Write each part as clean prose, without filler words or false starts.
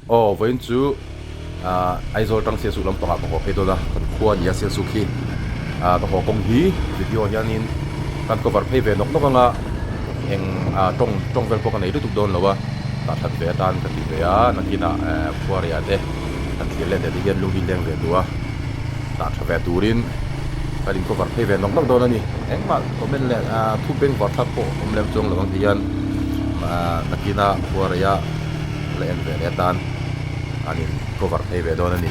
Aw vawiin chu ah Aizawl tang Sialsuk lampangah ka haw phei dawn a, kan khua a ni a Sialsuk hi ah ka haw kawng hi video hianin kan cover phei ve nawk nawk ang a, eng ah tawng tawng vel pawh ka nei lutuk dawn lo a, tah that ve atan ka ti ve a, nakinah eh khuareiah te kan thlir let leh te hian lung hi leng ve duh a, tah tha ve turin kan in cover phei ve nawk nawk dawn a ni. Engmah comment leh ah thu bengvar thlak pawh awm lem chuang lo ang ti hian ah nakinah khuareiah. la en ve leh atan an in cover phei ve dawn a ni.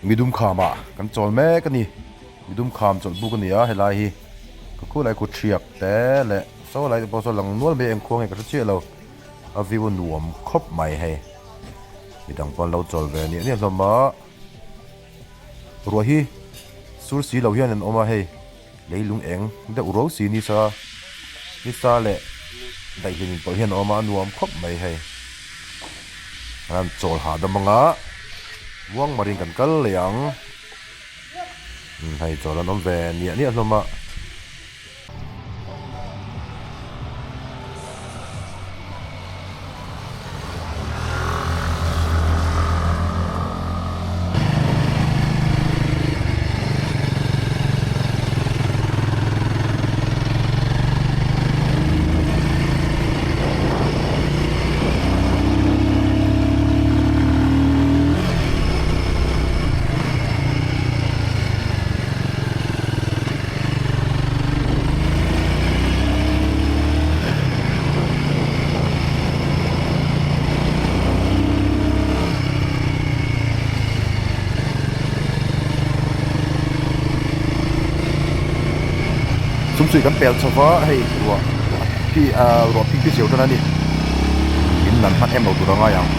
Midum khamah kan chawl mek a ni. Midum kham chawlh buk a ni a helai hi ka khulai kut hriak te leh saw lai te pawh saw lang nual mai a engkhua nge ka hre chiah lo. A view a nuam khawp mai hei. Midang pawh an lo chawl ve niah niah hlawm a. Ruah hi sur si lo hian an awm a hei leilung eng deuh ro si nisa nisa leh daihlim inpawlh hian a awm a a nuam khawp mai hei an chawl hahdam anga muangmarin kan kal leh ang hei chawl an awm ve niah niah hlawm a. Sumsui kan pel chho va hei ruah khi ah ruah phing phisiau tan a ni in nan hman em lo tur a ngai ang.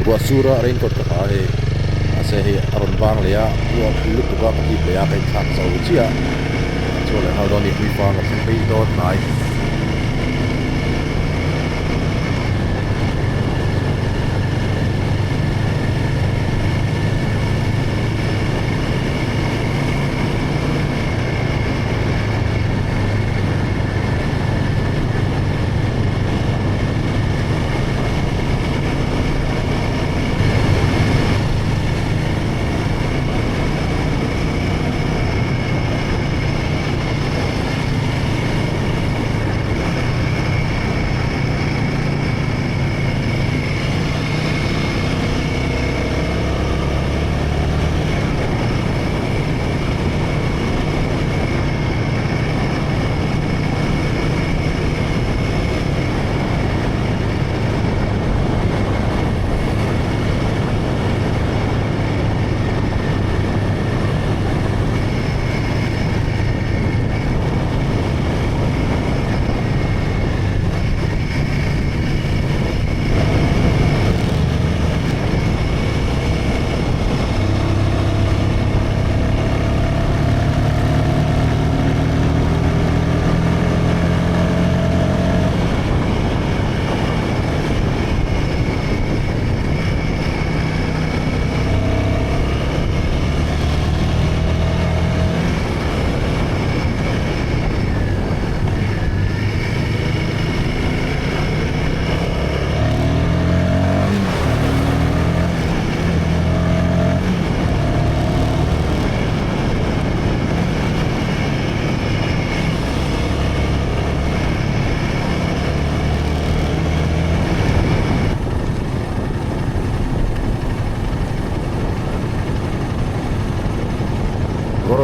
Ruah sur a raincoat ka ha a hei mahse hei a rawn vang leh a ruah a phul lutuk a ka hlip leh a ka inthlak zo chiah a chuan leh nghal dawn a ni hmuifang a thleng phei dawn hnai.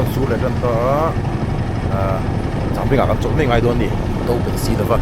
rawn sur leh tan ta a, ahh changpingah kan chawlh mai ngai dawn a ni, do peih si lova.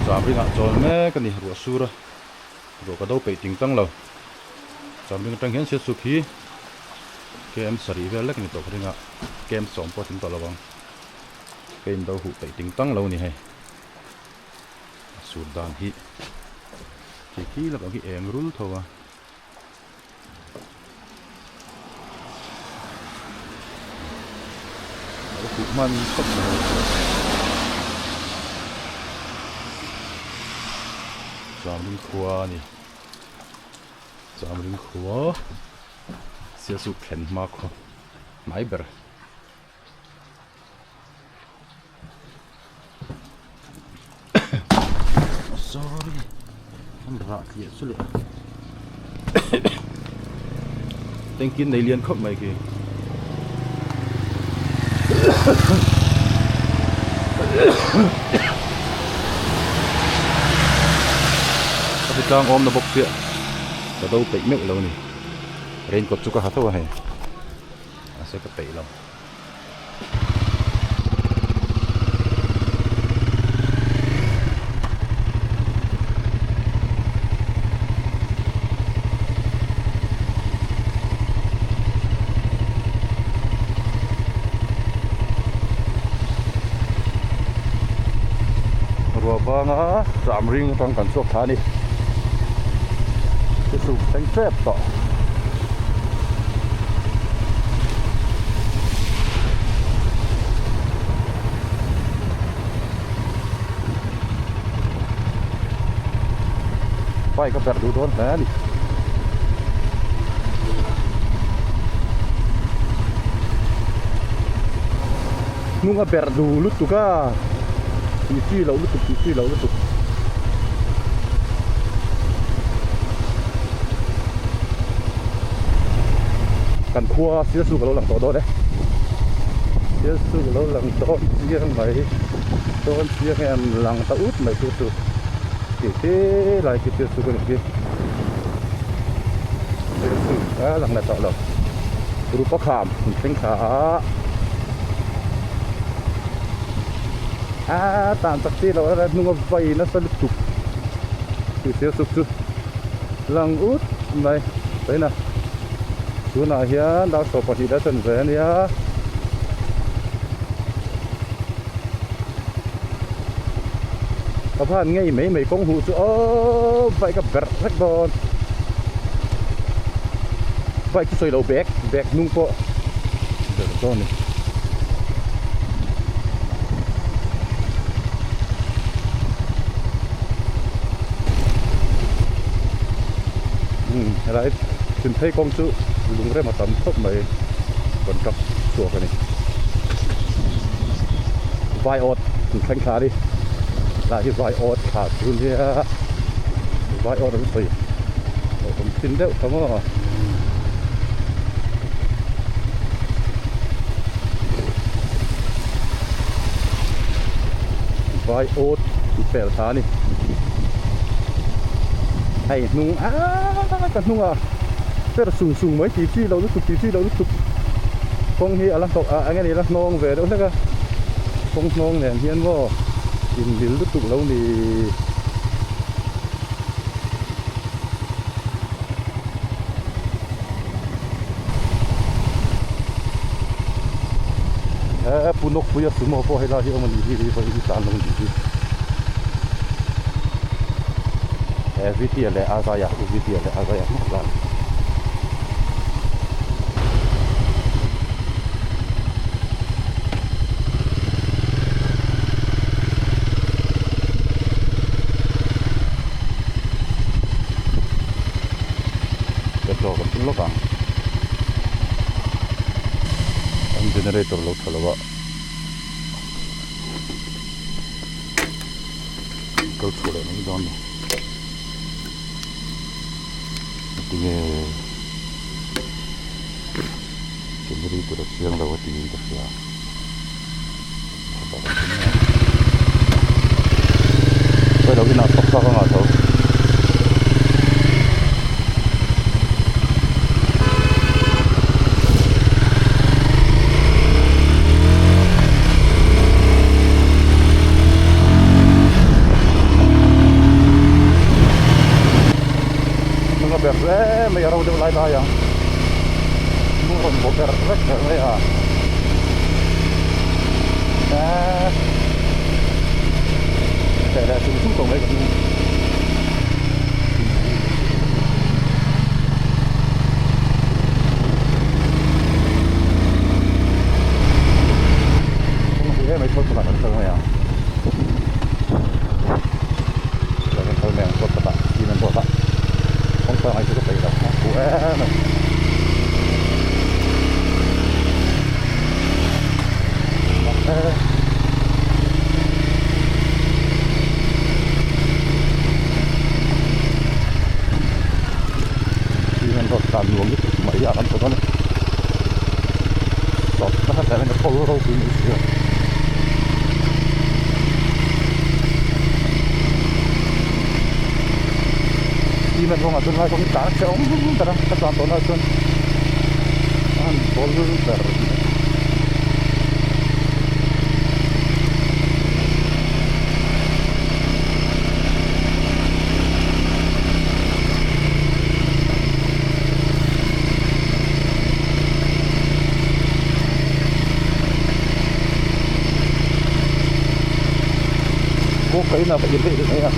Chawmringah chawl mek a ni ruah sur a ruah ka do peih ting tang lo chawmring atang hian sialsuk hi km sarih vel lek a ni tawh ka ring a km sawm pawh a tling tawh lo ang ka in do huh peih ting tang lo a ni hei a sur dan hi khi khi lakah khi eng rul tho a. Lo huh hman khawp mai. Chamring khua a ni. Chamring khua Sialsuk thlen hma khaw hnai ber. Sorry an rah tliah chu leh tanky nei lian khawp mai khi a ti tlang awm na bawk chiah ka do peih meuh lo a ni raincoat chu ka ha tho a hei mahse ka peih lo. Ruah vanga cham ring atang kan chhuak thla a ni chu suk thleng tep tawh. Bike a berh duh dawn hle a ni. Hnung a berh duh lutuk a tih chi loh lutuk tih chi loh lutuk. Kan khua Sialsuk a lo lang tawh dawn e Sialsuk a lo lang dawn chiang mai dawn chiang em lang ta ut mai chu chu tih khi lai khi Sialsuk a nih khi Sialsuk a lang leh tawh lo Rupa kham an thleng thla a a tan chak chi loh a hnung a vai nasa lutuk tih Sialsuk chu. Lang ut mai saina tunah hian dar 12 la chen ve ania ka van ngei mai mai kawng huh chu aww bike a berh vek dawn bike chu sawi loh bag bag hnung pawh berh dawn a ni. Helai chhimphei kawng chu lung rem a tam khawp mai contract chhuak a ni vai awt an thleng thla a ni helai hi vai awt thla chu nia vai awt an sawi awm thin deuh kha maw. Vai awt tih pel thla a ni hei hnung aaa ka hnung a per sung sung mai tih chi loh lutuk tih chi loh lutuk kawng hi a la hnawk a eng nge ni a la hnawng ve deuh hlek a kawng hnawng nen hian maw. Inmil lutuk lo ni. He Pu Nawkpuia sumo pawh helai hi awm a nih hi vawiin i tlan lo nih hi. He VT-a leh a zaia U VT-a leh a zaia hmawk dan. Petrol kan tum lawk ang. An generator lo tha lo a. Kal chhuah leh mai dawn ni. Tinge generator a chiang lo a tiin ka hria. Hei lo inah chhawk chhuak anga tho. Nunga ber hle mai a ro deuh lai lai ang. Nung rawn bawh ber vek ber mai a. Eee Leh leh chung chung tawh mai ka hnung. Kawng a hmu em mai chhuat pakhat an kal mai ang. Chuan an kal mai ang chhuat pakhat cement road ah kawng pangai chu ka peih lo a huh em a ni. Cement road tlan nuam lutuk mai a kan tawh dawn a sawt nasa hle mai a thawl ropui mai si a. Cement rawngah chuan lai kawng hi tlan a hrehawm ber a ka tlan tawhna ah chuan a han bawl ber. Kawng ka inah ka irh daih mai a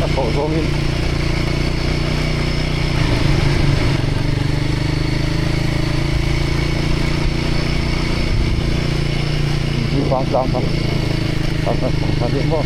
a thawh zawngin Vang tlang kha a kan thawng kha nia maw.